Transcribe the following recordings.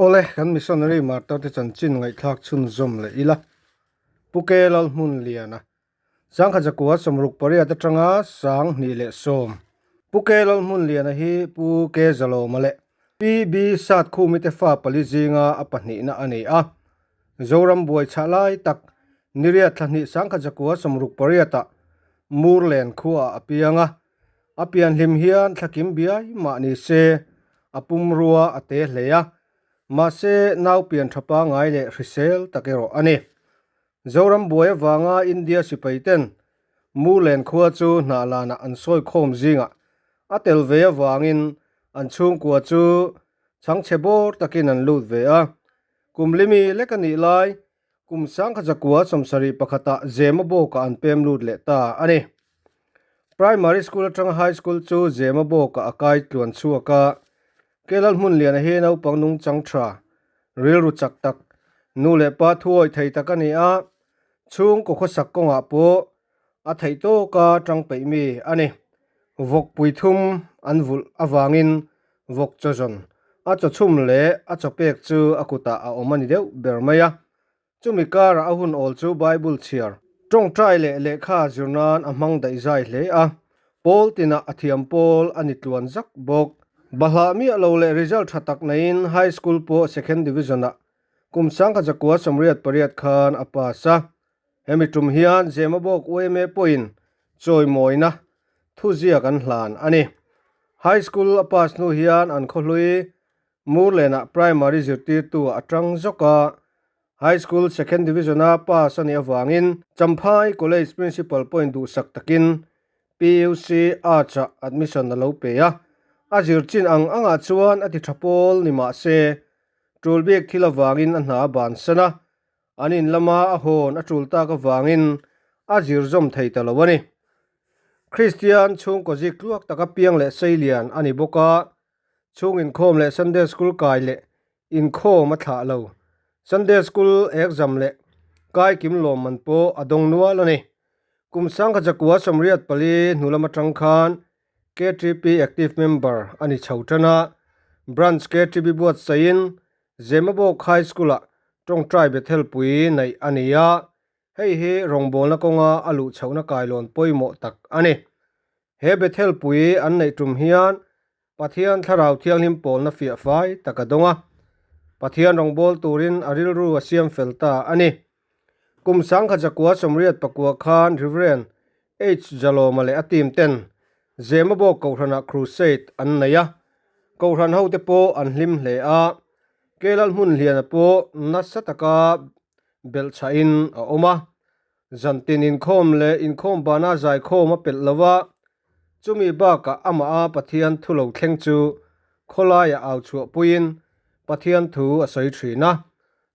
Awle, kan missionary martar te chanchin ngaihthlak chhunzawm leh ila. Pu Ke Lalhmunliana, Sangkhat zakua 68 atanga 2010. Pu Ke Lalhmunliana hi Pu Ke Zalawma leh Pi B Satkhumi te fa pali zinga a pahnihna a ni a. Zoram buai chhah lai tak Niriat thlahnih sangkhat zakua 68 ah Murlen khuaah a piang a. A pianhlim hian thlakim biai mah ni se a pumrua a te hle a, mahse nau pian tha pangai leh hrisel tak erawh a ni. Zoram buai avanga India sipai ten Murlen khua chu hnah lanah an sawi khawm zingah a tel ve avangin an chhungkua chu chhangchhe bawr takin an lut ve a. Kum limi lek a nih lai Kum sangkhat zakua 71ah Zema bawkah an pem lut leh ta a ni. Primary School atanga High School chu Zema bawkah a kai tluan chhuak a, Kelal hmun liana hi naupang nungchang tha, rilru chak tak, nu leh pa thuawi thei tak a ni a, chhungkaw khawsak kawngah pawh a theih tawka tang peih mi a ni. Vawk puithum an vulh avangin vawk chaw zawn a chaw chhum leh a chaw pek chu a kutah a awm a ni deuh ber mai a. Chumi karah a hun awl chu Bible chhiar, tawngtai leh lehkha zir nan a hmang daih zai hle a, pawl tinah a thiam pawl a ni tluan zak bawk. Bahlah miah lo leh result tha tak neiin High School pawh Second Division-ah kum 1988 khan a pass a. Hemi tum hian Zemabawk yma pawhin chawimawina thuziak an hlan a ni. High School a pass hnu hian an khawhlui Murlenah Primary zirtirtu a tang zawk a, High School Second Division-a pass a nih avangin Champhai College Principal pawhin duhsak takin PUC Arts-ah admission a lo pe a. A zir chin ang angah chuan a ti tha pawl ni mah se, tul bik thil avangin a hna a bansan a, an in lama a hawn a tul tak avangin a zir zawm thei ta lo a ni. Kristian chhungkaw zik tluak taka piang leh seilian a ni bawk a, chhung inkhawm leh Sunday School kai leh inkhawm a thlah lo. Sunday School exam leh kai kim lawmman pawh a dawng nual a ni. Kum 1984 hnu lam atang khan KTP active member a ni chho tan a, Branch KTP buatsaihin Zemabawk High School-ah tawngtai Bethel pui neih a ni a, hei hi rawngbawlna kawnga a luh chhohna kailawn pawimawh tak a ni. He Bethel pui an neih tum hian Pathian Thlarau Thianghlim pawlna fiah fai tak a dawng a, Pathian rawngbâwl turin a rilru a siam fel ta a ni. Kum 1989 khan Rev. H. Jalawma leh a team ten Zemabawk Kohhranah Crusade an nei a, Kohhran hote pawh an hlim hle a, Kelal hmun hliana pawh nasa taka belhchhahin a awm a. Zantin inkhawm leh inkhawm bana zaikhawm a pelh lo a, chumi bakah amah a Pathian thu lo thleng chu khawlaiah au chhuahpuiin Pathian thu a sawi thin a,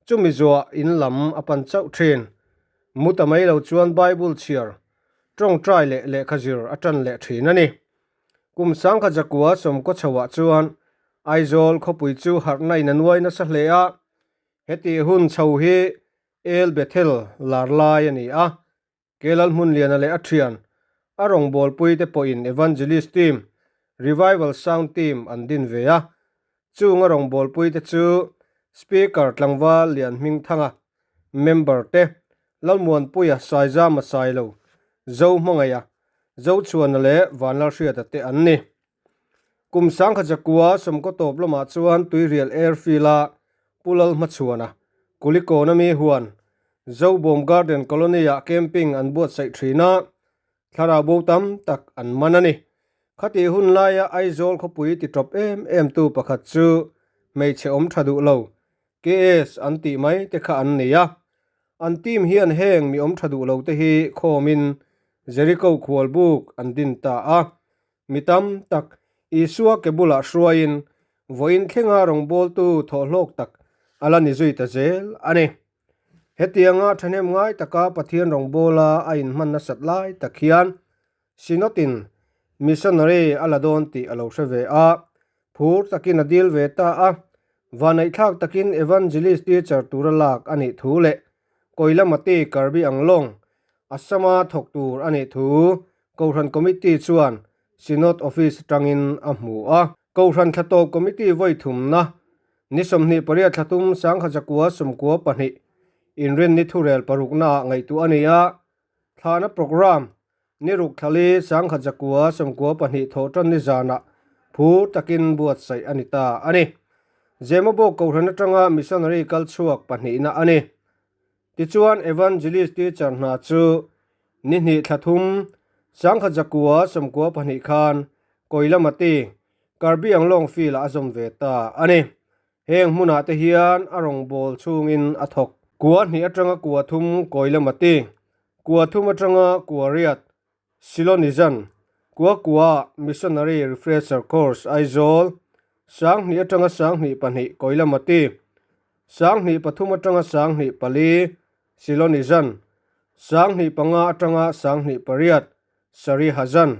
chumi zuah in lam a pan chauh thin. Mu ta mai lo chuan Bible chhiar, tawngtai leh lehkha zir a tan leh thin a ni. Kum 1990 chhoah chuan Aizawl khawpui chu harhna in a nuai nasa hle a, heti hun chho hi El Bethel lar lai a ni a, Kelal Hmunliana leh a thian, a rawngbawlpui te pawhin Evangelist Team, Revival Sound Team an din ve a. Chung a rawngbawlpui te chu Speaker Tlangval Lian Hmingthanga, member te, Lalmuanpuia Saizama Sailo, Zohmangaia, Zochhuana leh Vanlalhriata te an ni. Kum 1990 tawp lamah chuan Tuirial Airfield-a Pu Lalhmachhuana, Kulikawn ami huan Zobawm Garden Colony-ah camping an buatsaih thin a, thlarau bo tam tak an man a ni. Khatih hun laia Aizawl khawpui ti tawp em em tu pakhat chu hmeichhe awm tha duh lo, KS an tih mai te kha an nei a. An team hian heng mi awm tha duh lo te hi khawmin Jericho khualbuk an din ta a. Mi tam tak Isua ke bulah hruaiin vawiin thlenga rawngbawltu thawhhlawk tak a la ni zui ta zel a ni. Hetianga thahnem ngai taka Pathian rawngbawla a inhman nasat lai tak hian Synod-in missionary a la dawn tih a lo hre ve a, phur takin a dil ve ta a. Vanaihthlak takin evangelist teacher tura lak a nih thu leh Koilamati Karbi Anglong, Assam-a thawk tur a nih thu Kohhran Committee chuan Synod Office atangin a hmu a. Kohhran Thlatawp Committee vawi thumna. Ni 28 thla tum 1992 inrinni thurel paruknaah ngaihtuah a ni a, thlahna programme ni ruk thla li 1992 thawhtan ni zanah phur takin buatsaih a ni ta a ni. Zemabawk Kohhran atanga missionary kal chhuak pahnihna a ni. Tichuan Evangelist teacher hna chu ni hnih thla thum 1992 khan Koilamati Karbi Anglong field-ah a zawm ve ta a ni. Heng hmunah te hian a rawngbâwl chhungin a thawk. Kua hnih atanga kua thum Koilamati, kua thum atanga kua riat Silonizan, kua kua Missionary Refresher Course Aizawl, 2000 atanga 2002 Koilamati, 2003 atanga 2004 Silonizan, 2005 atanga 2008 Sari Hazan.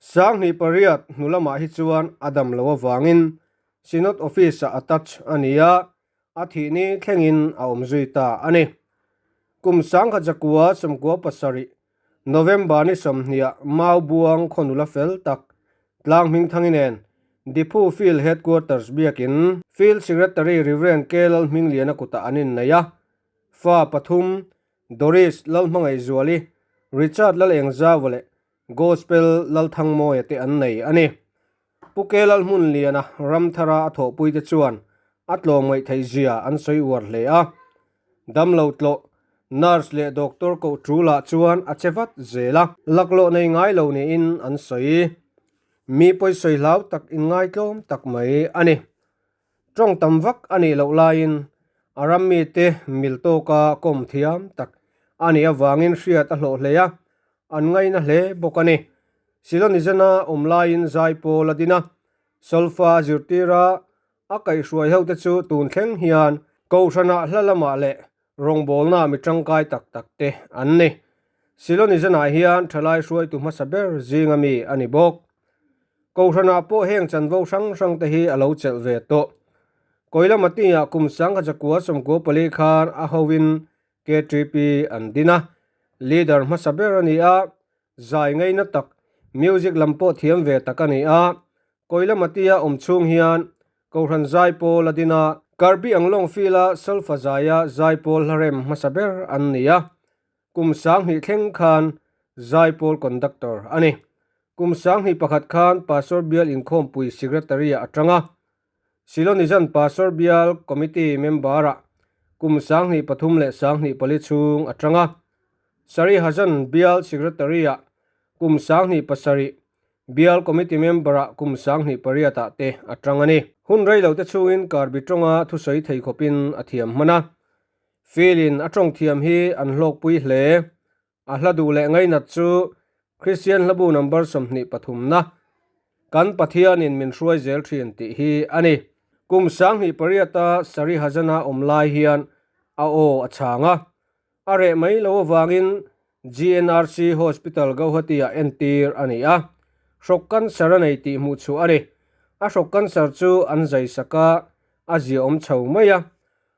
2008 hnu lamah hi chuan a dam lo avangin Synod Office-ah attach a ni a, a thih ni thlengin a awm zui ta a ni. Kum 1997 November ni 20 ah Mau Buang khawnula fel tak tlang hming thangi nen Diphu Field Headquarters biakin Field Secretary Rev. K. Lalhmingliana kutah an innei a, fa pathum Doris Lalhmangaihzuali, Richard Lalengzauva leh Gospel Lalthangmawia te an nei a ni. Pu Ke Lalhmunliana Ramthara a thawhpuite chuan a tlawm ngaih theih zia an sawi uar hle a. Damlo tlawh, nurse leh doctor koh ṭulah chuan a che vat zel a. Laklawh nei ngai lo niin an sawi. Mi pawisawi hlau tak inngaitlawm tak mai a ni. Tawng tam vak a nih loh laiin a ram mite mil tawka kawm thiam tak a nih avangin hriat a hlawh hle a, an ngaina hle bawk a ni. Silonizena awm laiin zai pawl a din a, solfa a zirtir a, a kaihhruai hote chu tun thleng hian Kohhranah hla lamah leh rawngbawlna mi tangkai tak tak te an ni. Silonizena hian thalai hruaitu hmasa ber zinga mi a ni bawk. Kohhranah pawh heng chanvo hrang hrang te hi a lo chelh ve tawh. Koilamati-ah kum 1994 khan a hoin KTP an din a, leader hmasa ber a ni a, zai ngaina tak, music lam pawh thiam ve tak a ni a. Koilamati-a awm chhung hian Kohhran zaipawl a din a, Karbi Anglong Field-a Solfa zaia zaipawl hlarem hmasa ber an ni a. Kum 2000 thleng khan Zaipawl Conductor a ni. Kum 2001 khan Pastor Bial Inkhawmpui Secretary-ah a tang a. Silonizan Pastor Bial Committee member-ah kum 2003 leh 2004 chhung a tang a. Sari Hazan Bial Secretary-ah kum 2007, Bial Committee member-ah kum 2008 ah te a tang a ni. Hun rei lo te chhungin Karbi tawnga thusawi thei khawpin a thiam hman a. Field-in a tawng thiam hi an hlawkpui hle. A hla duh leh ngainat chu Kristian hlabu number 23 na Kan Pathianin min hruai zel thin tih hi a ni. Kum 2008 a Sari Hazana awm lai hian a aw a chhang a. A reh mai lo avangin GNRC Hospital Gauhati-ah entir a ni a. Hrawk cancer a nei tih hmuh chhuah a ni. A hrawk cancer chu an zai sak a, a ziaawm chho mai a.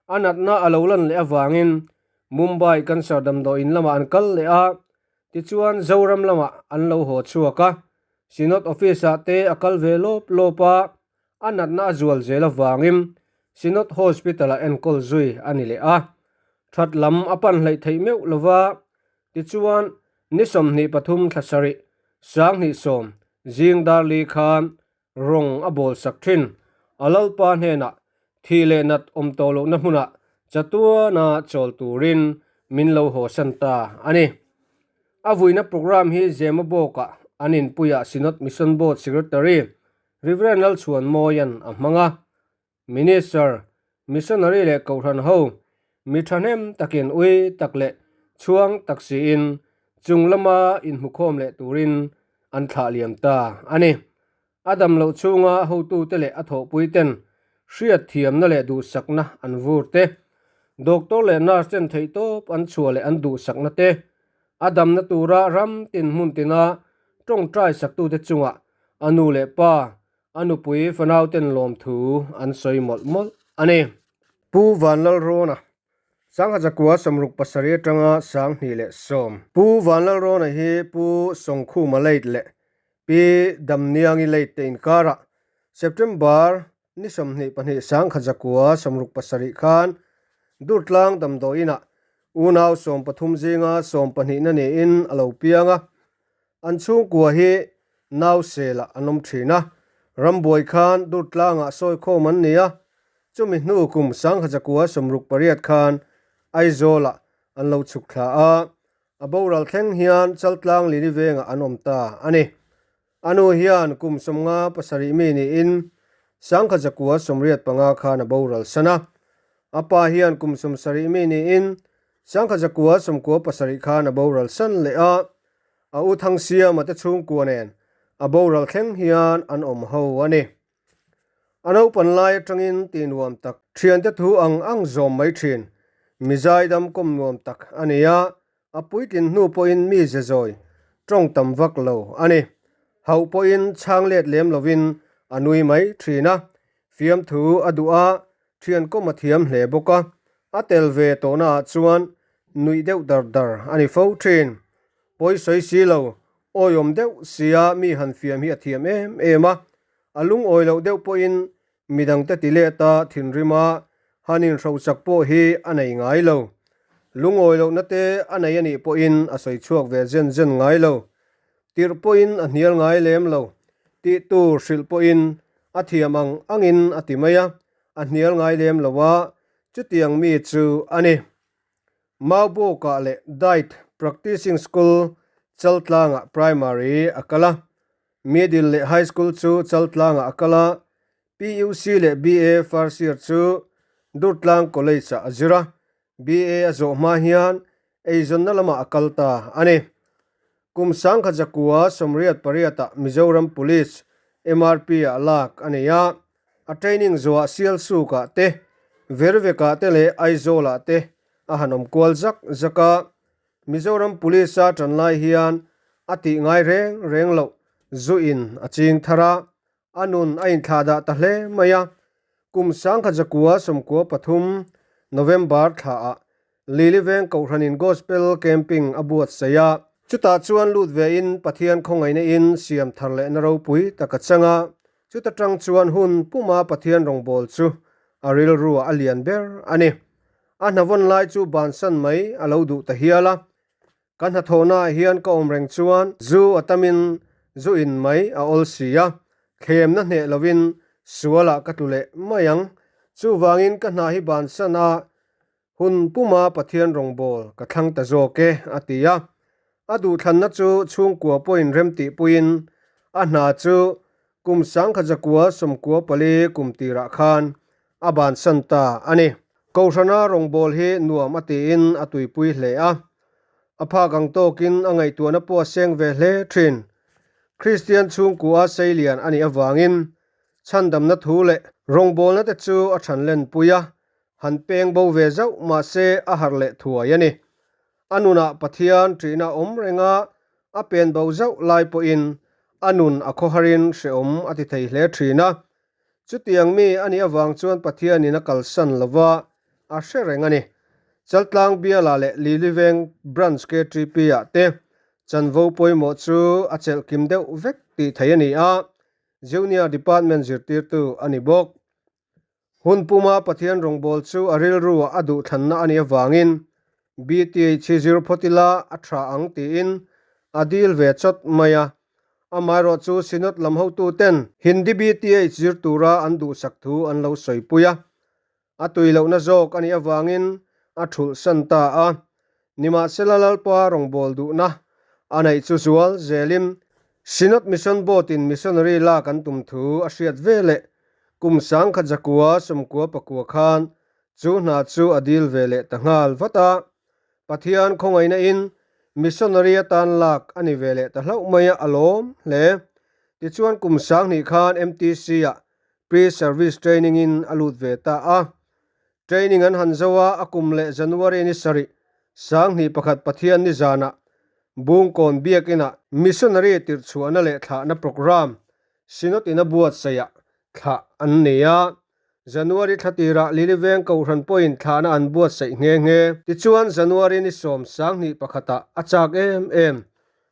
A natna a lo lan leh avangin Mumbai cancer damdawiin lamah an kal leh a, tichuan Zoram lamah an lo haw chhuak a. Synod Office-ah te a kal ve lawp lawp a, a natna a zual zel avangin Synod Hospital-ah enkawl zui a ni leh a. That lam a pan hleih theih meuh lo va, tichuan ni 23 thla sarih, 2010, zing dar li khan Rawng a bawl sak thin. A lalpa hnenah thih leh nat awm tawh lohna hmunah chatuana chawl turin min lo haw san ta a ni. A vuina programme hi Zema Bawkah an inpuiah Synod Mission Board Secretary Rev Lalchhuan Mawian a hmang a. Minister, Missionary leh Kohhran ho mi thahnem takin ui tak leh chhuang tak siin chung lama inhmukhawm leh turin an thlah liam ta a ni. A dam loh chhunga hotute leh a thawhpui ten hriat thiamna leh duhsakna an vur te, doctor leh nurse ten theihtawp an chhuah leh an duhsakna te, a damna tura ram tin hmun tina tawngtai saktute chungah a nu leh pa A nupui fanauten lawmthu an sawi mawlh mawlh a ni. Pu Vanlalrawna, 1967 atanga 2010. Pu Vanlalrawna hi Pu Sawngkhuma late leh Pi Damniangi late te inkarah September. ni 22 10,900 67 khan Durtlang damdawiinah unau 13 zinga 12na niin a lo piang a. An chhungkua hi Nauselah an awm thin a, rambuai khan Durtlangah sawikhawm an ni a, chumi hnu kum 1968 khan Aizawlah an lo chhuk thla a, a boral thleng hian Chaltlang Lili vengah an awm ta a ni. A nu hian kum 57 mi niin 1985 khan a boral san a, a pa hian kum 70 mi niin 1997 khan a boral san leh a, a u Thangsiama te chhungkua nen a boral thleng hian an awm ho a ni. A naupan lai atangin ti nuam tak, thiante thu ang ang zawm mai thin, mi zaidam kawm nuam tak a ni a, a puitlin hnu pawhin mi ze zawi tawng tam vak lo a ni. Hauh pawhin chhang let lem lovin a nui mai thin a, fiamthu a duh a, thian kawm a thiam hle bawk a, a tel ve tawhnaah chuan nuih deuh dar dar a ni fo thin. Pawi sawi si lo, awiawm deuh sia mi han fiam hi a thiam em em a, A lungawi loh deuh pawhin midangte ti let a thinrima han inhrochak pawh hi a nei ngai lo. Lungawi lohna te a nei a nih pawhin a sawi chhuak ve zen zen ngai lo. Tirh pawhin a hnial ngai lem lo. Tih tur hrilh pawhin a thiam ang angin a ti mai a, a hnial ngai lem lo a, chutiang mi chu a ni. Maubawkah leh Diet Practicing School Chaltlangah Primary a kal a, Middle leh High School chu Chaltlangah a kal a, PUC leh BA first year chu Durtlang College-ah a zir a, BA a zawh hma hian eizawnna lamah a kal ta a ni. Kum 1988-ah Mizoram Police, MRP-ah lak a nei a, a training zawhah Sialsukah te, Vervekah te leh Aizawlah te a han awm kual zak zak a, Mizoram Police a tan lai hian a tih ngai reng reng loh zu in a ching thar a, a nun a inthlah dah ta hle mai a. Kum 1993 November thla ah Lili Veng Kohhranin Gospel Camping a buatsaih a. Chutah chuan lut ve in Pathian khawngaihna in siam thar lehna ropui tak a chang a, chuta tang chuan hun puma Pathian rawngbâwl chu a rilruah a lian ber a ni. A hnavawn lai chu bansan mai a lo duh ta hial a, ka hnathawhnaah hian ka awm reng chuan zu a tamin zu in mai a awl si a, thlemna hneh lovin sualah ka tlu leh mai ang. Chuvangin ka hna hi bansan a hun puma Pathian rawngbâwl ka thlang ta zawk e, a ti a. A duhthlanna chu chhungkua pawhin remtihpuiin a hna chu kum 1994 kum tirah khan a bansan ta a ni. Kohhrana rawngbâwl hi nuam a tiin a tuipui hle a, a phak ang tawkin a ngaihtuahna pawh a seng ve hle thin. Kristian chhungkua seilian a nih avangin chhandamna thu leh rawngbâwlna te chu a chhan lenpui a, han peng bo ve zauh mah se a harh leh thuai a ni. A nunah Pathian ṭihna awm renga a pen bo zauh lai pawhin a nun a khawharin hrehawm a ti thei hle ṭhin a. Chutiang mi a nih avang chuan Pathianin a kalsan lo va, a hre reng a ni. Chaltlang Biala leh Liliveng Branch KTP-ah te chanvo pawimawh chu a chelh kim deuh vek tih theih a ni a, Junior Department zirtirtu a ni bawk. Hun puma Pathian rawngbâwl chu a rilruah a duhthlanna a nih avangin BTH hi zir phawt ila a tha ang tiin a dil ve chawt mai a. Amaherawh chu Synod lam hotuten Hindi BTH zir tura an duhsak thu an lo sawipui a. A tui lohna zawk a nih avangin a thulh san ta a. Nimahsela Lalpa rawngbâwl duhna a neih chu zual zelin Synod Mission Board-in missionary lak an tum thu a hriat veleh kum 1999 khan chu hna chu a dil ve leh ta nghal vat a. Pathian khawngaihna in missionary atan lak a ni ve leh ta hlauh mai a, a lawm hle. Tichuan kum 2000 khan MTC-ah pre-service training in a lut ve ta a. Training an han zo a, a kum leh January ni sarih, 2001 Pathian ni zanah Bungkawn Biakinah Missionary tirhchhuahna leh thlahna programme Synod in a buatsaihah thlah an nei a. January thla tirah Liliveng Kohhran pawhin thlahna an buatsaih nghe nghe. Tichuan January ni sawm 2001 ah a chak em em.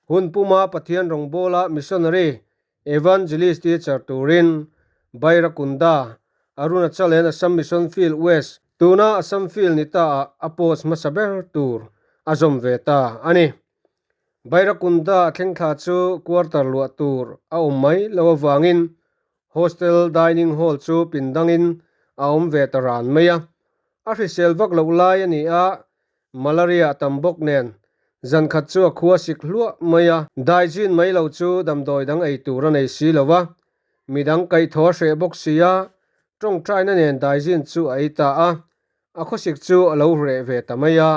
Hun puma Pathian rawngbawla Missionary Evangelist teacher turin Bairakunda. Arunachal and Assam Mission Field West, tuna Assam Field ni ta ah a post hmasa ber tur a zawm ve ta a ni. Bairakunda thleng thla chu quarter luah tur a awm mai lo avangin hostel dining hall chu pindangin a awm ve ta ran mai a. A hrisel vak loh lai a ni a, malaria a tam bawk nen zan khat chu a khua sik hluah mai a. Daijin mai lo chu damdawi dang ei tur a nei si lo a, midang kaihthawh a hreh bawk si a, tawngtaina nen daijin chu a ei ta a. A khawsik chu a lo reh ve ta mai a,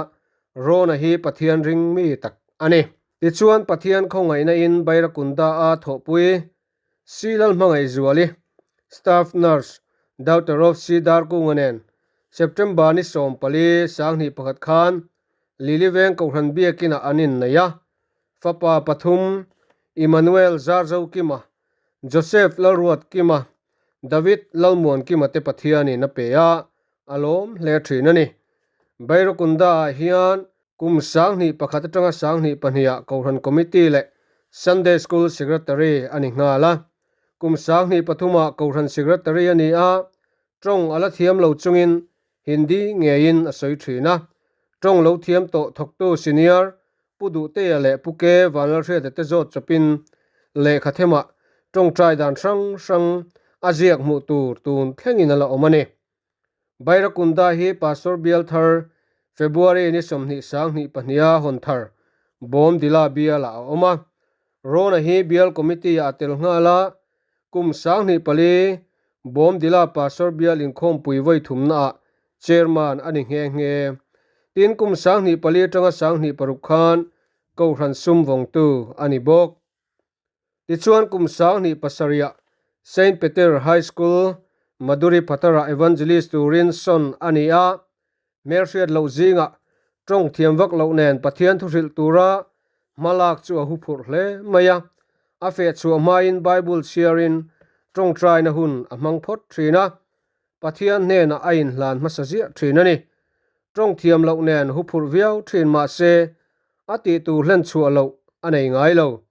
Rona hi Pathian ring mi tak a ni. Tichuan Pathian khawngaihna in Bairakunda a thawhpui Si Lalhmangaihzuali, Staff Nurse, Daughter of Si Darkunga nen September ni 14 21 khan Lili Veng Kohhran Biakinah an innei a, fapa pathum Emmanuel Zarzokima, Joseph Lalruatkima, David Lalmuankima te Pathianin a pe a, a lawm hle thin a ni. Bairakunda ah hian kum 21 atanga 22 ah Kohhran Committee leh Sunday School Secretary a ni nghal a. Kum 23 ah Kohhran Secretary a ni a, tawng a la thiam lo chungin Hindi ngeiin a sawi thin a. Tawng lo thiam tawh thawktu senior Pu Duhtea leh Pu Ke Vanlalhriata te zawt chawpin lehkha themah tawngtai dan hrang hrang a ziak hmuh tur tun thlengin a la awm a ni. Bairakunda hi Pastor bial thar February ni 20 22 a hawn thar Bawmdila bialah a awm a. Rona hi bial committee ah a tel nghal a, kum 24 Bawmdila Pastor bial inkhawmpui vawi thumna ah Chairman a ni nghe nghe. Tin kum 24 atanga 26 khan Kohhran sum vawngtu a ni bawk. Tichuan kum 27 ah Saint Peter High School, Maduri Phatarah Evangelist turin sawn a ni a, hmelhriat loh zingah tawng thiam vak loh nen Pathian thuhrilh tura hmalak chu a hu phurh hle mai a. A feh chhuah hmain Bible chhiarin tawngtaina hun a hmang phawt thin a, Pathian hnenah a inhlan hmasa ziah thin a ni. Tawng thiam loh nen hu phurh viau thin mah se a tih tur hlen chhuah loh a nei ngai lo.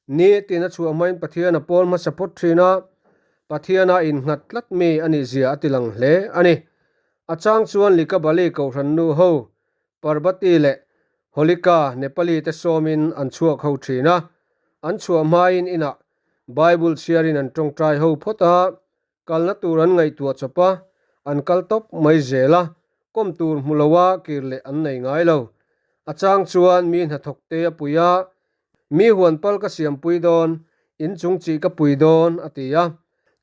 Ni tin a chhuah hmain Pathian a pawl hmasa phawt thin a, Pathiana innghat tlat mi a nih zia a ti lang hle a ni. A chang chuan Likabali Kohhran nu ho, Parvati leh Holika Nepali te sawmin an chhuak ho thin a, an chhuah hmain inah Bible chhiarin an tawngtai ho phawt a, Kalna tur an ngaihtuah chawp a, an kal tawp mai zel a, kawm tur hmu lo a kir leh an nei ngai lo. A chang chuan mi hnathawk te a pui a, Mi huan pal ka siampui dawn, in chung chih ka pui dawn, a ti a.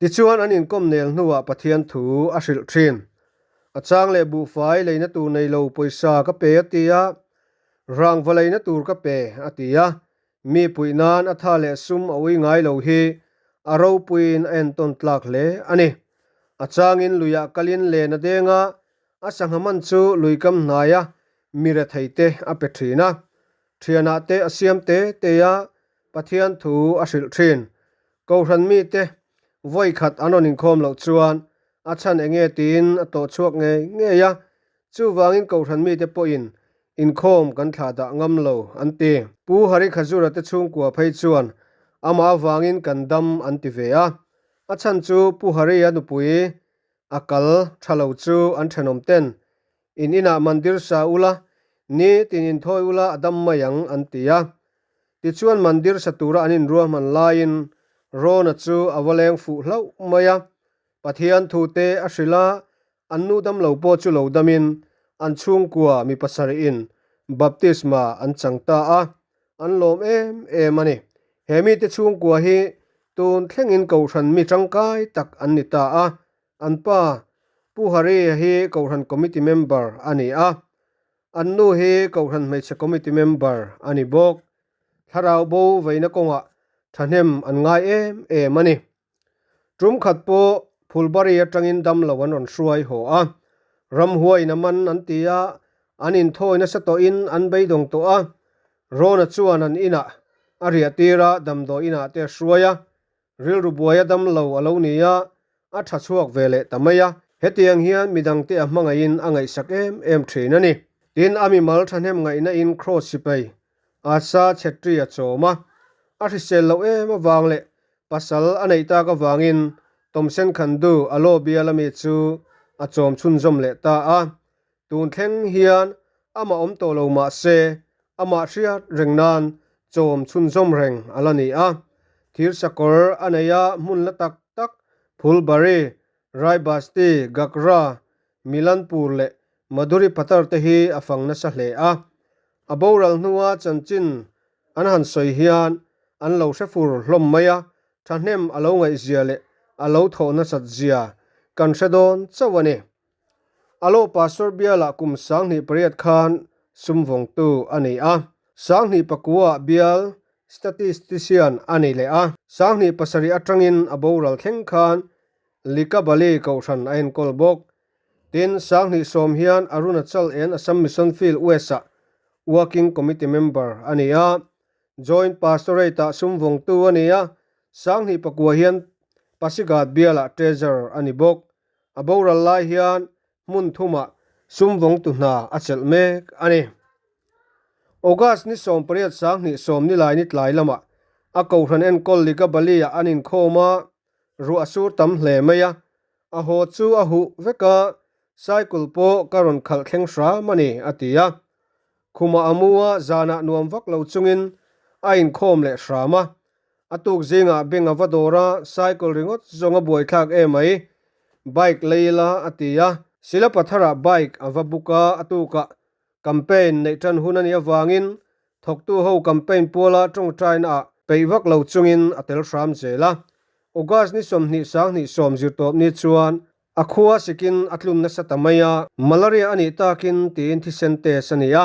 Tichuan an inkawm nel hnuah Pathian thu a hrilh thin. A chang leh buhfai leina tur nei lo pawisa ka pe a ti a, rangva leina tur ka pe, a ti a. Mi puih nan a tha leh sum a ui ngai lo hi a ropuiin a entawn tlak hle a ni. A changin luiah kalin len a deng a, a sangha man chu lui kam hnaia mi rethei te a pe thin a. Thianah te a siam te te a, Pathian thu a hrilh thin. Kohhran mite vawi khat an rawn inkhawm loh chuan a chhan enge tiin a tawh chhuak ngei ngei a, Chuvangin Kohhran mite pawhin inkhawm kan thlah dah ngam lo an ti. Pu Hari Khazura te chhungkua phei chuan amah avangin kan dam an ti ve a. A chhan chu Pu Hari-a nupui a kal tha lo chu an thenawm ten in inah mandir sa ula, ni tin inthawi ula a dam mai ang an ti a. Tichuan mandir sa tura an inruahman laiin Rona chu a va leng fuh hlauh mai a. Pathian thute a hrilh a, An nu dam lo pawh chu lo damin an chhungkua mi pasarihin baptisma an chang ta a, an lawm em em a ni. He mite chhungkua hi tun thlengin Kohhran mi tangkai tak an ni ta a, an pa Pu Hari hi Kohhran Committee member a ni a, an nu hi Kohhran Hmeichhe Committee member a ni bawk. Thlarau bo veina kawngah thahnem an ngai em em a ni. Tum khat pawh Phulbari atangin dam lo an rawn hruai haw a, ramhuaiin a man an ti a, an inthawi nasa tawhin an beidawng tawh a, Rona chuan an inah a riah tir a, damdawi inah te a hruai a, rilru buaia dam lo a lo ni a, a tha chhuak ve leh ta mai a. Hetiang hian midangte a hmangaihin a ngaihsak em em thin a ni. Tin, a mimal thahnem ngaihna in Kraws sipai Asa Chhetri a chawm a, a hrisel loh em avang leh pasal a neih tak avangin Tomsen Khandu a law bial ami chu a chawm chhunzawm leh ta a. Tun thleng hian amah awm tawh lo mah se, amah hriat reng nan chawm chhunzawm reng a la ni a. Thir sakawr a nei a hmun la tak tak Phulbari, Raibasti, Gagra, Milanpur leh Madhuri Patar te hi a fang nasa hle a. A boral hnua chanchin an han sawi hian an lo hre fur hlawm mai a, thahnem a lo ngaihzia leh a lo thawh nasat zia kan hre dawn chauh a ni. Alo Pastor bialah kum 2008 khan sum vawngtu a ni a, 2009 ah bial statistician a ni leh a, 2007 atangin a boral thleng khan Likabali kohhran a enkawl bawk. Tin, 2010 hian Arunachal and Assam Mission Field West-ah Working Committee member a ni a, Joint Pastorate-ah sum vawngtu a ni a, 2009 hian Pasighat bialah Treasurer a ni bawk. A boral lai hian hmun thumah sum vawngtu hna a chelh mek a ni. August ni 18 2010 nilai ni tlai lamah a kohhran enkawl Ligabali-ah an inkhawm a, ruah a sur tam hle mai a, a haw chu a huh vek a, cycle pawh ka rawn khalh thleng hram a ni, a ti a. Khumah a mu a, zanah nuam vak lo chungin a inkhawm leh hram a. A tuk zingah bank a va dawr a, cycle ringawt zawng a buaithlak em mai, bike lei ila, a ti a. Silapatharah bike a va book a, a tukah Campaign neih tan hun a nih avangin thawktu ho campaign puala tawngtaina ah peih vak lo chungin a tel hram zel a. August ni 20 2010 zirtawp ni chuan a khua sikin a tlun nasa ta mai a. Malaria a nih takin tiin thisen test a ni a,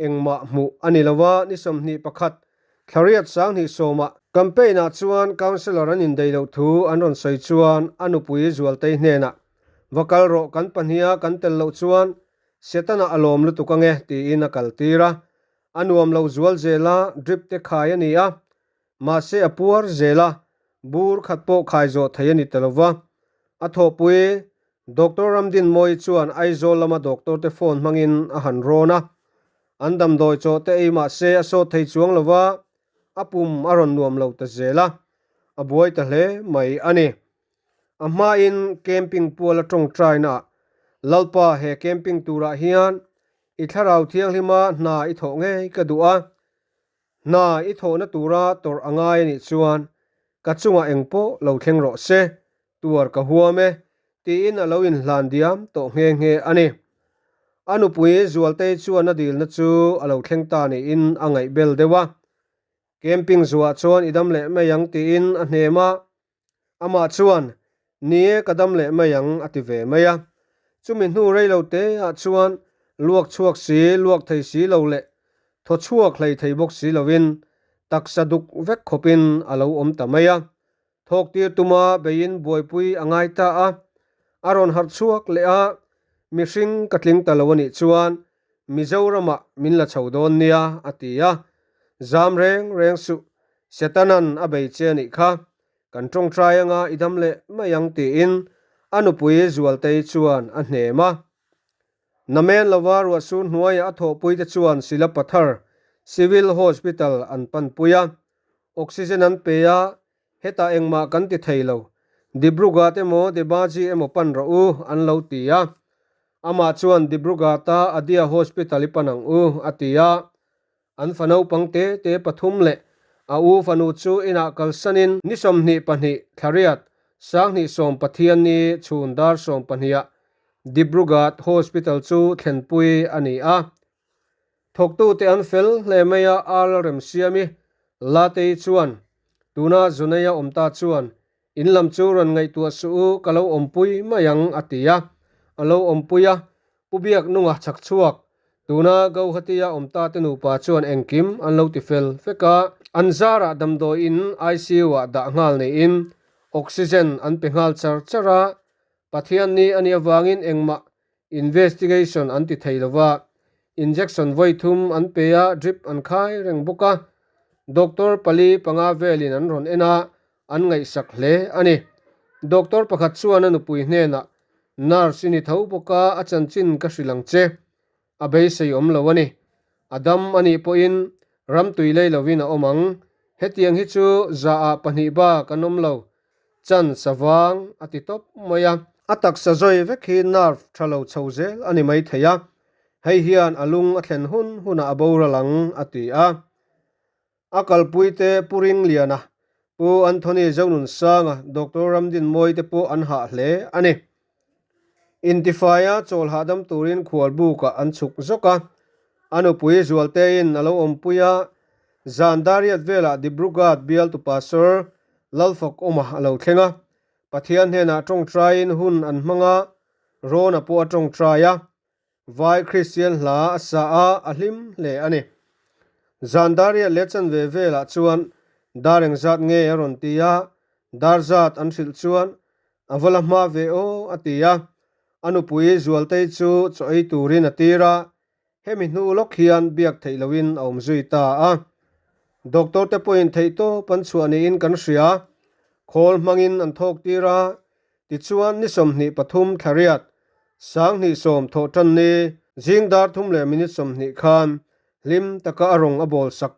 engmah hmuh a ni lo a, ni 21 thlariat 2010 ah campaign ah chuan councillor an indaih loh thu an rawn sawi chuan a nupui Zualtei hnenah va kal rawh kan pahniha kan tel loh chuan Setana a lawm lutuk ange tiin a kal tir a, a nuam lo zual zel a, drip te khai a ni a, mahse a puar zel a, bur khat pawh khai zawh thei a ni ta lo va. A thawhpui Doctor Ramdinmawii chuan Aizawl lama doctor te phone hmangin a han rawn a, an damdawi chaw te ei mahse a sawt thei chuang lo va, a pum a rawn nuam lo ta zel a, a buai ta hle mai a ni. A hmain camping puala tawngtainaah, Lalpa he camping turah hian i thlarau thianghlima hna i thawh ngei ka duh a, hna i thawhna tura tawrh a ngai a nih chuan ka chungah engpawh lo thleng rawh se, tuar ka huam e, tiin a lo inhlan diam tawh nghe nghe a ni. A nupui Zualtei chuan a dilna chu a lo thleng ta niin a ngaihbel deuh a, camping zuah chuan i dam leh mai ang tiin a hnem a, Amah chuan, Ni e, ka dam leh mai ang, a ti ve mai a. Chumi hnu rei lo te ah chuan luak chhuak si, luak thei si lo leh thaw chhuak hlei thei bawk si lovin taksa duk vek khawpin a lo awm ta mai a. Thawk tir tuma beiin buaipui a ngai ta a. A rawn harh chhuak leh a, Mihring ka tling ta lo a nih chuan Mizoramah min la chho dawn nia, a ti a. Zam reng reng suh, Setanan a bei che a nih kha. Kan tawngtai anga i dam leh mai ang tiin a nupui Zualtei chuan a hnem a. Namen lova ruahsur hnuaiah a thawhpuite chuan Silapathar Civil Hospital an panpui a. Oxygen an pe a, hetah engmah kan ti thei lo. Dibrugarh emaw Debaji emaw pan rawh u, an lo ti a. Amah chuan Dibrugarh-a Adia Hospital i pan ang u, a ti a. An fa naupang te te pathum leh a u fanu chu inah kalsanin ni 22 thlariat 2010 Pathianni chhun dar 12 ah Dibrugarh Hospital chu thlenpui a ni a. Thawktute an fel hle mai a, Arla Remsiami Latei chuan tuna Zuneia awm ta chuan In lam chu rawn ngaihtuah suh u, ka lo awmpui mai ang, a ti a. A lo awmpui a, Pu Biaknunga chhak chhuak, tuna Gauhati-a awm ta te nupa chuan engkim an lo ti fel vek a. An zarah damdawi in ICU-ah dah nghal niin oxygen an pe nghal char char a, Pathian ni a nih avangin engmah investigation an ti thei lo va, injection vawi thum an pe a, drip an khai reng bawk a, doctor pali panga velin an rawn en a, an ngaihsak hle a ni. Doctor pakhat chuan a nupui hnenah, Nurse i ni tho bawk a, a chanchin ka hrilh ang che. A beisei awm lo a ni. A dam a nih pawhin ram tui lei lovin a awm ang. Hetiang hi chu zaah pahnih bak an awm lo. Chance a vang a ti tawp mai a. A taksa zawi vek hi nerve tha lo chho zel a ni mai thei a, hei hian a lung a thlen hun hunah a boral ang a ti a. A kalpuite Pu Ringliana, Pu Anthony Zonunsanga, Doctor Ramdinmawii te pawh an hah hle a ni. Intifaia chawl hahdam turin khualbukah an chhuk zawk a, a nupui Zualtein a lo awmpui a, zan dariat velah Dibrugarh bialtu Pastor Lalfakawma a lo thleng a, Pathian hnenah tawngtaiin hun an hmang a, Rawna pawh a tawngtai a, Vai Kristian hla a sa a, a hlim hle a ni. Zan dariat leh chanve velah chuan dar engzat nge a rawn ti a, dar zat an hrilh chuan A va la hma ve aw, a ti a. A nupui Zualtei chu chaw ei turin a tir a, hemi hnu lawk hian biak theih lohin a awm zui ta a. Doctor te pawhin theihtawp an chhuah niin kan hria. Khawl hmangin an thawk tir a, tichuan ni 23 thlariat, 2010 thawh tan ni, zing dar thum leh minute 20 khan hlim taka a rawng a bawl sak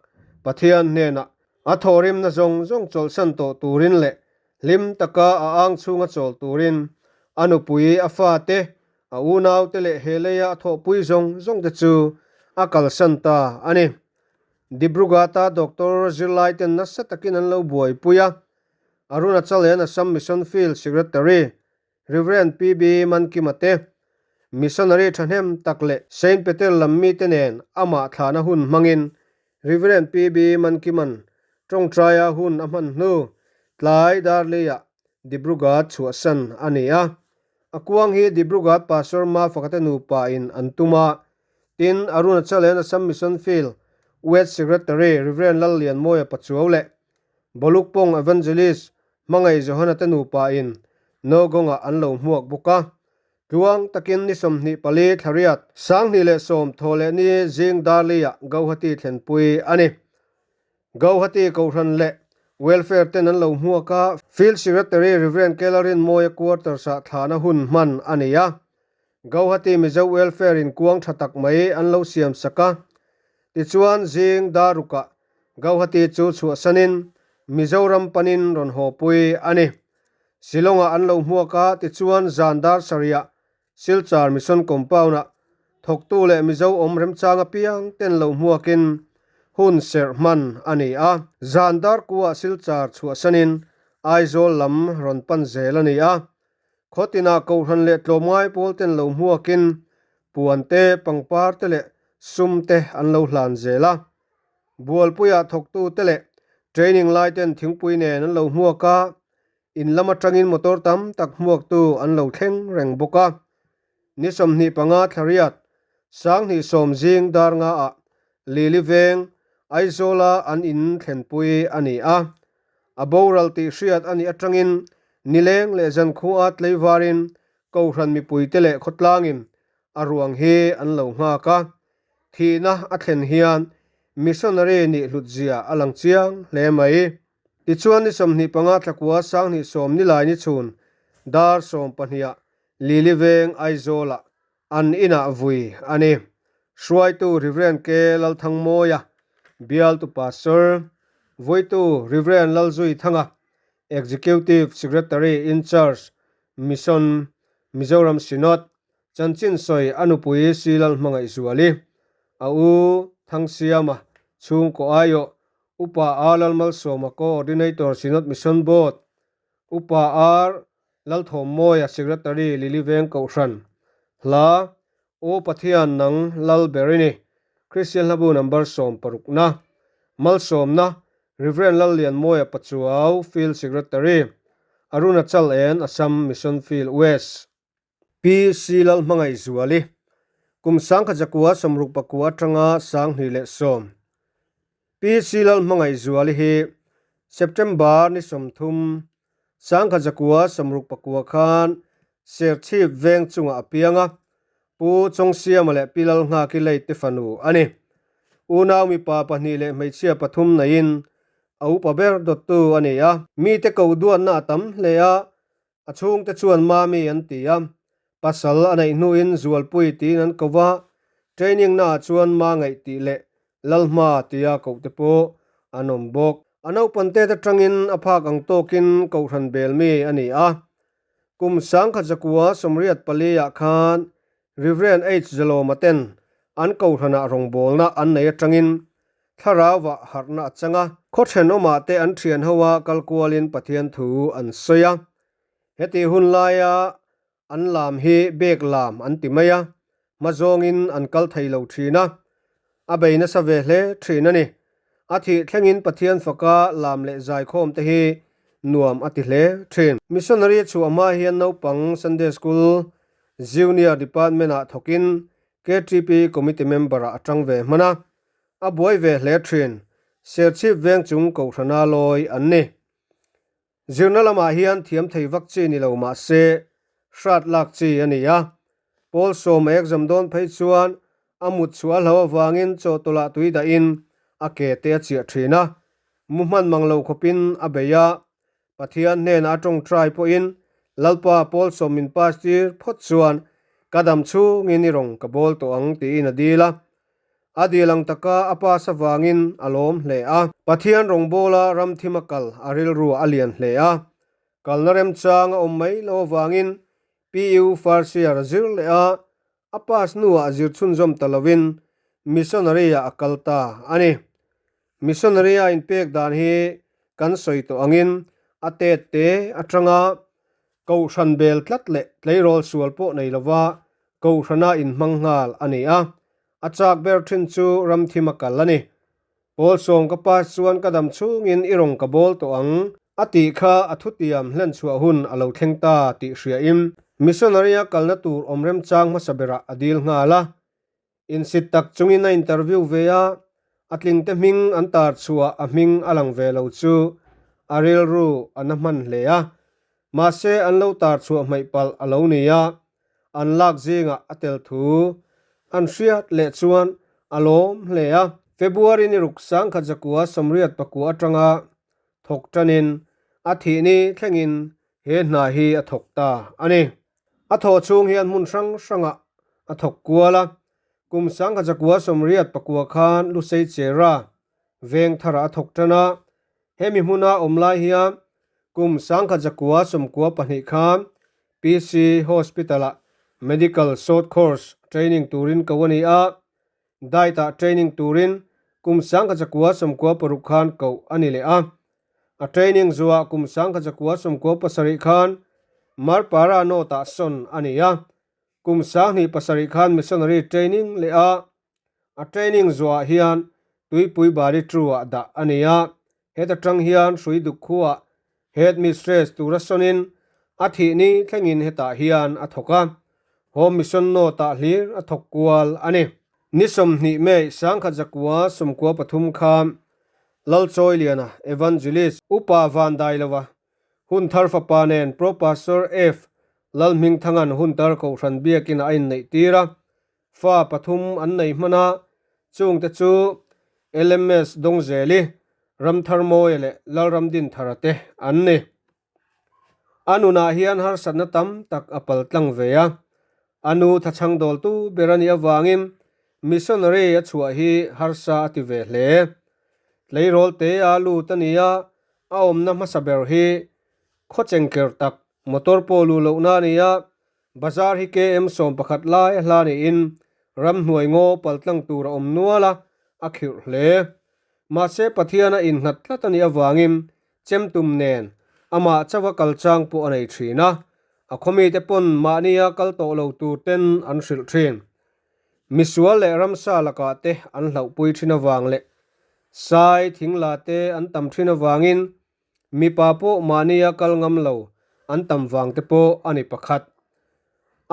Pathian hnenah a thawhrimna zawng zawng chawlhsan tawh turin leh Hlim taka a ang chhunga chawl turin a nupui, a fate, a unaute leh he leia a thawhpui zawng zawngte chu a kalsan ta a ni. Dibrugarh-a doctor zirlaiten nasa takin an lo buaipui a, Arunachal and Assam Mission Field Secretary Rev. PB Mankima te, Missionary thahnem tak leh Saint Peter lam mite nen amah thlahna hun hmangin Rev. PB Mankiman tawngtaia hun a hman hnu tlai Darlei-ah Dibrugarh chhuahsan a ni a. A kuang hi Dibrugarh Pastor Mafakate nupa in an tum a, tin Arunachal and Assam Mission Field West Secretary Rev. Lallianmawia Pachuau leh Bolukpong Evangelist Hmangaih Johana te nupa in Nogongah an lo hmuak bawk a. Tluang takin ni 24 thlariat, 2010 thaw leh ni zing Darlei-ah Gauhati thlenpui a ni. Gauhati Kohhran leh Welfare ten an lo hmuak a, Field Secretary Rev. Kelarin Mawia Quarters-ah thlahna hun hman a ni a. Gauhati Mizo Welfare in kuang tha tak mai an lo siam sak a. Tichuan zing Darukah Gauhati chu chhuahsanin Mizoram panin rawn hawpui a ni. Shillong-ah an lo hmuak a, tichuan zan dar sarihah Silchar Mission Compound-ah thawktu leh Mizo awm remchang apiang ten lo hmuakin hun serh hman a ni a. Zan dar kuah Silchar chhuahsanin Aizawl lam rawn pan zel a ni a. Khawtinah Kohhran leh tlawmngai pawl ten lo hmuakin puan te, pangpar te leh sum te an lo hlan zel a. Bualpuiah thawktute leh training lai ten thingpui nen an lo hmuak a, in lam atangin motor tam tak hmuaktu an lo thleng reng bawk a. Ni 25 thlariat, 2010 zing dar ngaah Lili veng, Aizawla an in thlenpui a ni a. A boral tih hriat a nih atangin nileng leh zankhua tleivarin Kohhran mipuite leh khawtlangin a ruang hi an lo nghak a. Thihna a thlen hian missionary nih hlutzia a lang chiang hle mai. Tichuan ni 25 thlakua 2010 nilai ni chhun dar 12 ah Lili Veng Aizawlah an inah vui a ni. Hruaitu Rev. K. Lalthangmawia, Bialtu Pastor, Vuitu Rev. Lalzuithanga, Executive Secretary in Charge, Mission, Mizoram Synod, Chanchin sawi a nupui Silal Hmangaihzuali, a u Thangsiama, chhungkaw aiawh, Upa R Lalmalsawma Coordinator Synod Mission Board, Upa R Lalthawmmawia Secretary Lily Veng Kohhran, Hla, Aw Pathian nang Lal ber i ni, Kristian Hlabu Number 16 na, Malsawmna, Rev Lallianmawia Pachuau, Field Secretary, Arunachal and Assam Mission Field West. Pi Silal Hmangaihzuali, kum 1969 atanga 2010. Pi Silal Hmangaihzuali hi September ni 30, 1969 khan Serchhip veng chungah a piang a, Pu Chawngsiama leh Pi Lalnghaki Leite fanu a ni. Unau mipa pahnih leh hmeichhia pathum neiin a upa ber dawttu a ni a. Mite ko duatna a tam hle a, A chhungte chuan Mami an ti a, pasal a neih hnuin Zualpui tiin an ko va, training naah chuan Ma ngaih tih leh Lalhma tia koh te pawh an awm bawk. A naupan tet atangin a phak ang tawkin Kohhran bel mi a ni a. Kum 1984 ah khan Rev. H. Zalawma ten an Kohhranah rawngbawlna an nei atangin thlarauah harhna a chang a. Khaw thenawmah te an thian ho a kal kualin Pathian thu an sawi a. Heti hun laia an lam hi bek lam an ti mai a, hma zawngin an kal thei lo thin a, a bei nasa ve hle thin a ni. A thih thlengin Pathian faka lam leh zaikhawm te hi nuam a ti hle thin. Missionary chhuah hma hian naupang Sunday School Junior Department ah thawkin KTP Committee member ah a tang ve hman a, a buai ve hle thin. Serchhip veng chung Kohhrana lawi an ni. Zirna lamah hian thiam thei vak chi ni lo mah se, hrat lak chi a ni a. Paul sawm a exam dawn phei chuan a mut chhuah a hlo avangin chawhtawlh tui dahin a ke te a chiah thin a. Mu hman mang lo khawpin a bei a. Pathian hnenah a tawngtai pawhin Lalpa Paul sawm min pass tir phawt chuan ka dam chhungin i rawn ka bawl tawh ang tiin a dil a. A dil ang taka a pass avangin a lawm hle a. Pathian rawngbawla ramthim a kal a rilru a lian hle a. Kalna remchang a awm mai lo avangin PU Farsiar a zir leh a, a pass hnuah a zir chhunzawm ta lovin missionary-ah a kal ta a ni. Missionary-a inpek dan hi kan sawi tawh angin a tet te atanga Kohhran bel tlat leh tleirawl sual pawh nei lova Kohhrana inhmang nghal a ni a, a chak ber thin chu ramthim a kal a ni. Pawl sawm ka pass chuan ka dam chhungin i rawn ka bawl tawh ang a tih kha a thutiam hlen chhuah hun a lo thleng ta tih hriain missionary-a kalna tur awm remchang hmasa berah a dil nghal a. Insit tak chungin a interview ve a, a tlingte hming an tar chhuah a hming a lang ve lo chu a rilru a na hman hle a. Mahse an lo tar chhuah hmaih palh a lo ni a, an lak zingah a tel thu an hriat leh chuan a lawm hle a. February ni ruk 1984 atanga thawk tanin a thih ni thlengin he hna hi a thawk ta a ni. A thawh chhung hian hmun hrang hrangah a thawk kual a, kum 1984 khan Lusei Chera veng tharah a thawk tan a, hemi hmuna awm lai hian kum 1992 khan PC Hospital-ah Medical Short Course training turin ko a ni a, Diet-ah training turin kum 1996 khan koh a ni leh a. A training zuah kum 1997 khan Marpara North-ah sawn a ni a, kum 2007 khan missionary training leh a, a training zuah hian Tuipui Bari True-ah dah a ni a, heta tang hian hrui duk khuaah headmistress tura sawnin a thih ni thlengin hetah hian a thawk a, Home Mission North-ah hlir a thawk kual a ni. Ni 20 May 1993 khan Lalchawiliana, Evangelist, Upa Vandailova, Hunthar fapa nen Pro Pastor F. Lalhmingthanga'n Hunthar Kohhran biakin a inneih tir a, fa pathum an nei hman a, chungte chu LMS Dawngzeli, Ramtharmawia leh Lalramdinthara te an ni. A nunah hian harsatna tam tak a pal tlang ve a, a nu thachhang dawltu ber a nih avangin missionary a chhuah hi harsa a ti ve hle. Tleirawl te a lut a ni a, a awmna hmasa ber hi khawcheng ker tak motor pawh luh lohna a ni a, bazar hi KM 11 lai a hla niin ramhnuai ngaw pal tlang tur a awm nual a, a khirh hle. Mahse Pathian a innghat tlat a nih avangin Chemtum nen amah chauha kal chang pawh a nei thin a, a khawmite pawn mahnia kal tawh lo tur ten an hrilh thin. Misual leh ramsa lakah te an hlauhpui thin avang leh sai thingla te an tam thin avangin mipa pawh mahnia kal ngam lo an tam vang te pawh a ni pakhat.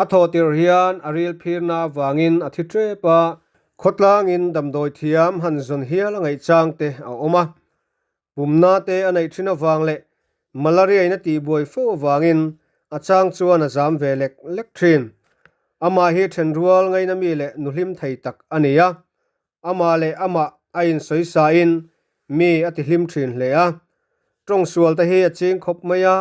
A thawh tirh hian a ril phirna avangin a thi tep a, khawtlangin damdawi thiam han zawn hial a ngaih chang te a awm a. Pumna te a neih thin avang leh malaria in a tihbuai fo avangin a chang chuan a zam ve lek lek thin. Amah hi thenrual ngaina mi leh nuhlim thei tak a ni a, amah leh amah a insawi sain mi a tihlim thin hle a. Tawngsual te hi a ching khawp mai a,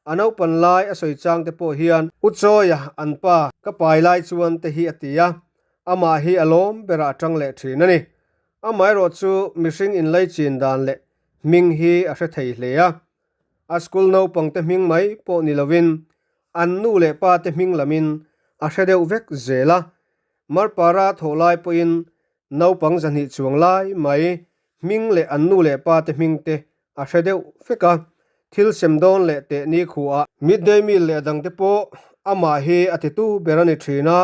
a naupan lai a sawi chang te pawh hian U Chawia an pa ka pai lai chuan te hi a ti a, amah hi a lawm berah a tang leh thin a ni. Amaherawh chu mihring inlai chin dan leh hming hi a hre thei hle a. A school naupangte hming mai pawh ni lovin an nu leh pa te hming lamin a hre deuh vek zel a. Marpara thawh lai pawhin naupang 200 chuang lai mai hming leh an nu leh pa te hming te a hre deuh vek a. Thil sem dawn leh teh ni khuah midday meal leh a dangte pawh amah hi a titu ber a ni thin a.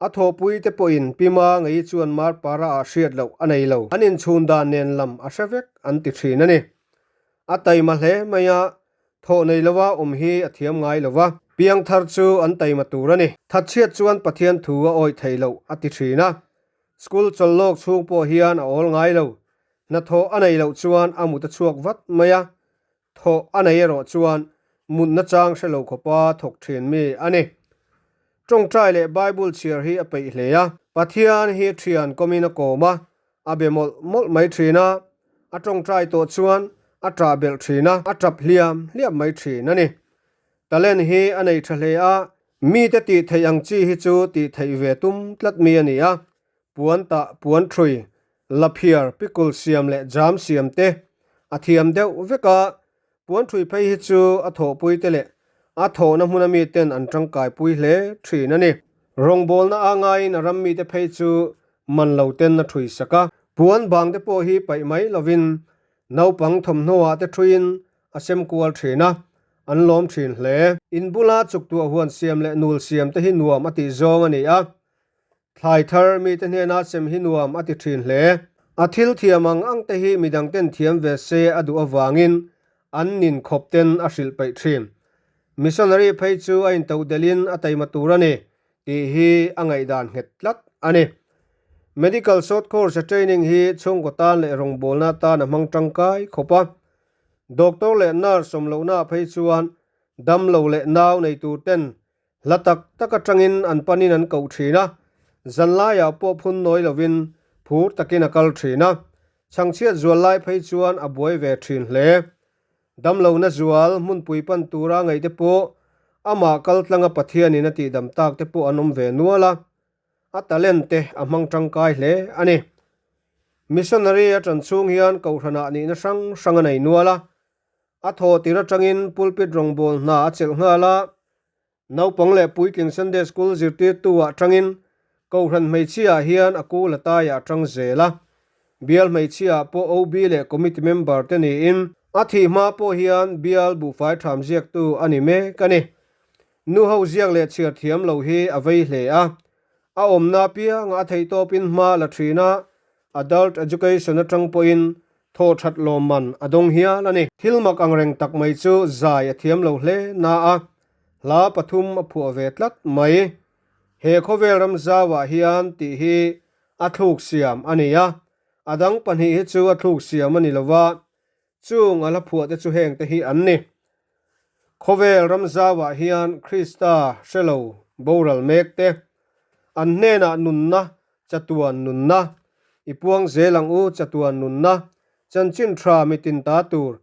A thawhpui te pawhin Pima ngei chuan Marpara ah hriat loh a nei lo. An inchhun dan nen lam a hre vek an ti thin a ni. A taima hle mai a, thawh nei lova awm hi a thiam ngai lo va. Piangthar chu an taima tur a ni. Thatchhiat chuan Pathian thu a awih thei loh a ti thin a. School chawlhlawk chhung pawh hian a awl ngai lo. Hnathawh a nei loh chuan a mut a chhuak vat mai a. Thawh a nei erawh chuan mutna chang hre lo khawpa thawk thin mi a ni. Tawngtai leh Bible chhiar hi a peih hle a. Pathian hi thian kawmin a kawm a, a be mawlh mawlh mai thin a. A tawngtai tawh chuan a tah belh thin a, a tap hliam hliam mai thin a ni. Talent hi a nei tha hle a, mite tih theih ang chi hi chu tih theih ve tum tlat mi a ni a. Puan tah, puan thui, laphiar, pikul siam leh jam siam te a thiam deuh vek a, puan thui phei hi chu a thawhpui te leh a thawhna hmuna miten an tangkaipui hle thin a ni. Rawngbawlna a ngaiin a ram mite phei chu man lo ten a thui sak a. Puan bang te pawh hi paih mai lovin naupang thawmhnaw ah te thuiin a sem kual thin a, an lawm thin hle. In bula chuktuah huan siam leh nul siam te hi nuam a tih zawng a ni a, Thlai thar mite hnena sem hi nuam a ti thin hle. A thil thiam ang ang te hi midang ten thiam ve se a duh avangin an nin khawp ten a hrilh peih thin. Missionary phei chu a intoh delhin a taima tur a ni tih hi a ngaihdan nghet tlat a ni. Medical short course a training hi chhungkaw tan leh rawngbawlna tan a hmang tangkai khawp a. Doctor leh nurse awm lohna phei chuan damlo leh nau nei tur ten Hla tak tak atangin an panin an koh thin a, zanlaiah pawh phun nawi lovin phur takin a kal thin a, chhangchhiat zual lai phei chuan a buai ve thin hle. Damlohna zual hmunpui pan tura ngaihte pawh amah kal tlanga Pathianin a tihdam tak te pawh an awm ve nual a, a talent te a hmang tangkai hle a ni. Missionary a tan chhung hian kohhranah nihna hrang hrang a nei nual a, A thaw tir atangin pulpit rawngbâwl hna a chelh nghal a, naupang leh puitling Sunday School zirtirtu ah tangin Kohhran hmeichhia ah hian a kul a taiah a tang zel a. Bial hmeichhia ah pawh OB leh committee member te niin a thih hma pawh hian bial buhfai ṭham ziaktu a ni mek a ni. Nu ho ziak leh chhiar thiam lo hi a vei hle a, a awmna apiangah a theihtawpin hma la ṭhin a, Adult Education atang pawhin thaw that lawmman a dawng hial a ni. Thil mak ang reng tak mai chu zai a thiam lo hle na a, hla pathum a phuah ve tlat mai. He khawvel ram zauah hian tih hi a thluk siam a ni a, a dang pahnih hi chu a thluk siam a ni lo va, chung a hla phuah te chu heng te hi an ni. Khawvel ram zauah hian Krista hre lo boral mek te, an hnenah nunna chatuan nunna, i puang zel ang u chatuan nunna, chanchin tha mitin ta tur,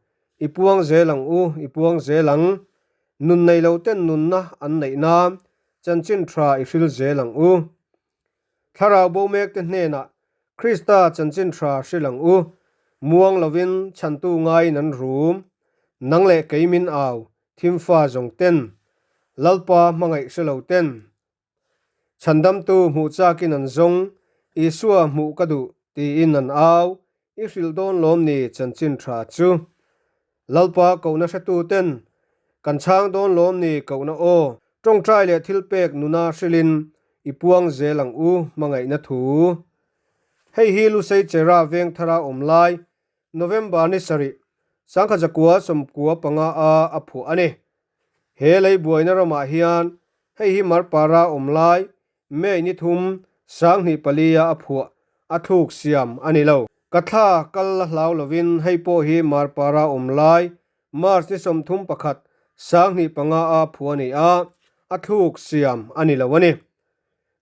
i puang zel ang u, i puang zel ang, nun nei lo ten nunna an neih nan, chanchin tha i hril zel ang u. Thlarau bo mek te hnenah Krista chanchin tha hril ang u, muang lovin chhantu ngaiin an rum, nang leh kei min au, thimfa zawng ten, Lalpa hmangaih hre lo ten, Chhandamtu hmuh chakin an zawng, Isua hmuh ka duh, tiin an au, i hrilh dawn lawm ni chanchin tha chu. Lalpa kohna hretuten, kan chhang dawn lawm ni kohna aw, tawngtai leh thilpek nuna hrilhin i puang zel ang u hmangaihna thu. Hei hi Lusei Chera Vengthara awm lai, November ni sarih, 1995 a a phuah a ni. He lei buaina ramah hian hei hi Marpara awm lai May ni thum 2004 a a phuah a thluk siam a ni lo. Ka thla kal la hlau lovin hei pawh hi Marpara awm lai March ni 31 2005 a a phuah a ni a, a thluk siam a ni lo a ni.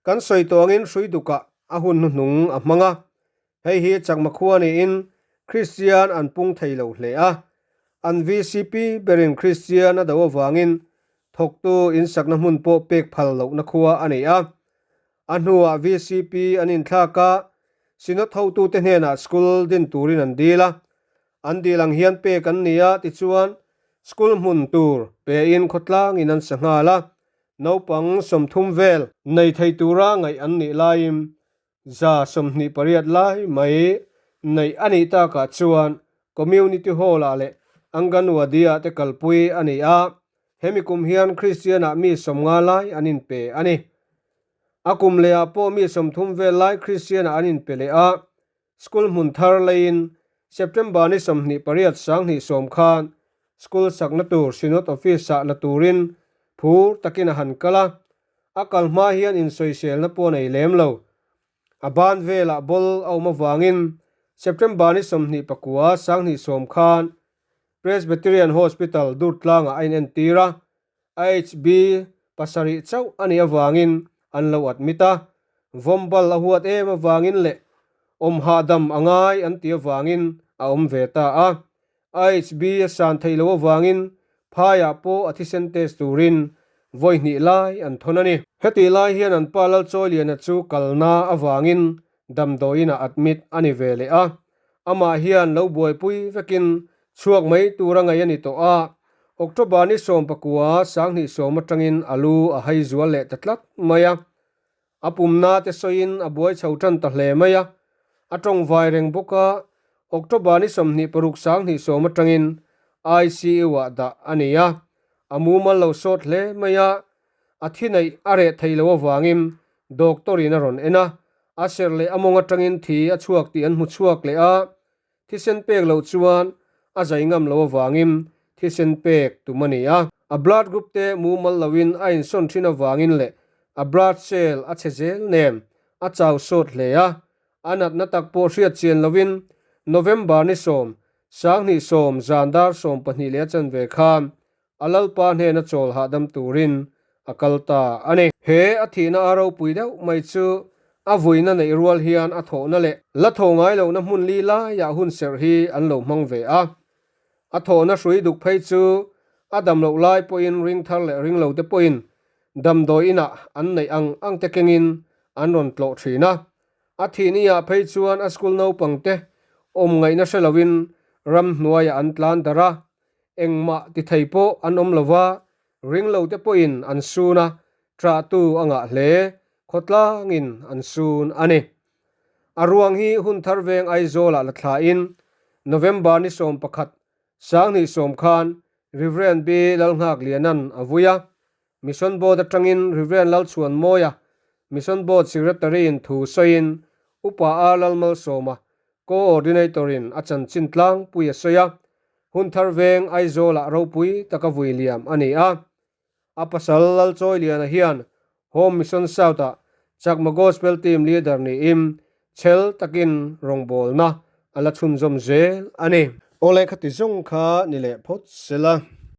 Kan sawi tawh angin hrui dukah a hun hnuhnung a hmang a, Hei hi Chakma khua niin Kristian an pung thei lo hle a, an VCP berin Kristian a do avangin thawktu insakna hmun pawh pek phal lohna khua a nei a. A hnuah VCP an inthlak a, Synod hotute hnenah school din turin an dil a. An dil ang hian pek an ni a, tichuan school hmun tur pein khawtlangin an sa nghal a, naupang 30 vel nei thei tura ngaih an nih laiin 128 lai mai neih a nih takah chuan Community Hall-ah leh Anganwadi-ah te kalpui a ni a, hemi kum hian Kristian-ah mi 50 lai an inpe a ni. A kum lehah pawh mi 30 vel lai Kristian-ah an inpe leh a, School hmun thar leiin September ni 28 2010 khan School sakna tur Synod Office-ah la turin phur takin a han kal a, a kal hma hian insawiselna pawh a nei lem lo. A ban velah ball a awm avangin September ni 29 2010 khan Presbyterian Hospital Durtlangah a inentir a, AHB 7 chauh a nih avangin an lo admit a, vawmbal a huat em avangin leh awm hahdam a ngai an tih avangin a awm ve ta a. AHB a san theih loh avangin phaiah pawh a thisen test turin vawi hnih lai an thawn a ni. Hetih lai hian an pa Lalchawiliana chu kalna avangin damdawiinah admit a ni ve leh a, Amah hian lo buaipui vekin chhuak mai tur a ngaih a ni tawh a, October ni 19 2010 atangin a lu a hai zual leh ta tlat mai a. A pumna te sawiin a buai chho tan ta hle mai a, a tawng vai reng bawk a, October ni 26 2010 atangin ICU-ah dah a ni a, a mumal lo sawt hle mai a, a thi neih a reh thei lo avangin doctor in a rawn en a, a serh leh a mawng atangin thi a chhuak tih an hmu chhuak leh a, thisen pek loh chuan a zai ngam lo avangin thisen pek tum a ni a. A blood group te mumal loin a insawn thin avangin leh a blood cell a chhe zel nen a chau sawt hle a, a natna tak pawh hriat chian loin November ni 10, 2010 zan dar 12:15 khan A Lalpa hnena chawl hahdam turin a kal ta a ni. He a thihna a ropui deuh mai chu a vuina neih rual hian a thawhna leh la tho ngai lohna hmun li laiah hun serh hi an lo hmang ve a. A thawhna hrui duk phei chu a dam loh lai pawhin ring thar leh ring lo te pawhin damdawi inah an neih ang ang te kengin an rawn tlawh thin a. A thih ni-ah phei chuan a school naupang te awm ngaihna hre loin ramhnuaiah an tlan darh a, Engmah ti thei pawh an awm lo va, ring lo te pawhin an sun a, ṭahtu a ngah hle, khawtlangin an sun a ni. A ruang hi hun thar veng Aizawlah la thlain November ni 11, 2010 khan Rev. B. Lalnghakliana'n a vui a, Mission Board atangin Rev. Lalchhuanmawia, Mission Board Secretary-in thu sawiin Upa R. Lalmalsawma, Coordinator-in a chanchin tlangpui a sawi a, Hun thar veng Aizawlah ropui taka vui liam a ni a. A pasal Lalchawiliana hian Home Mission South-ah Chakma Gospel Team Leader niin chhel takin rawngbawlna a la chhunzawm zel a ni. Awle khati zawng kha ni leh phawt se la.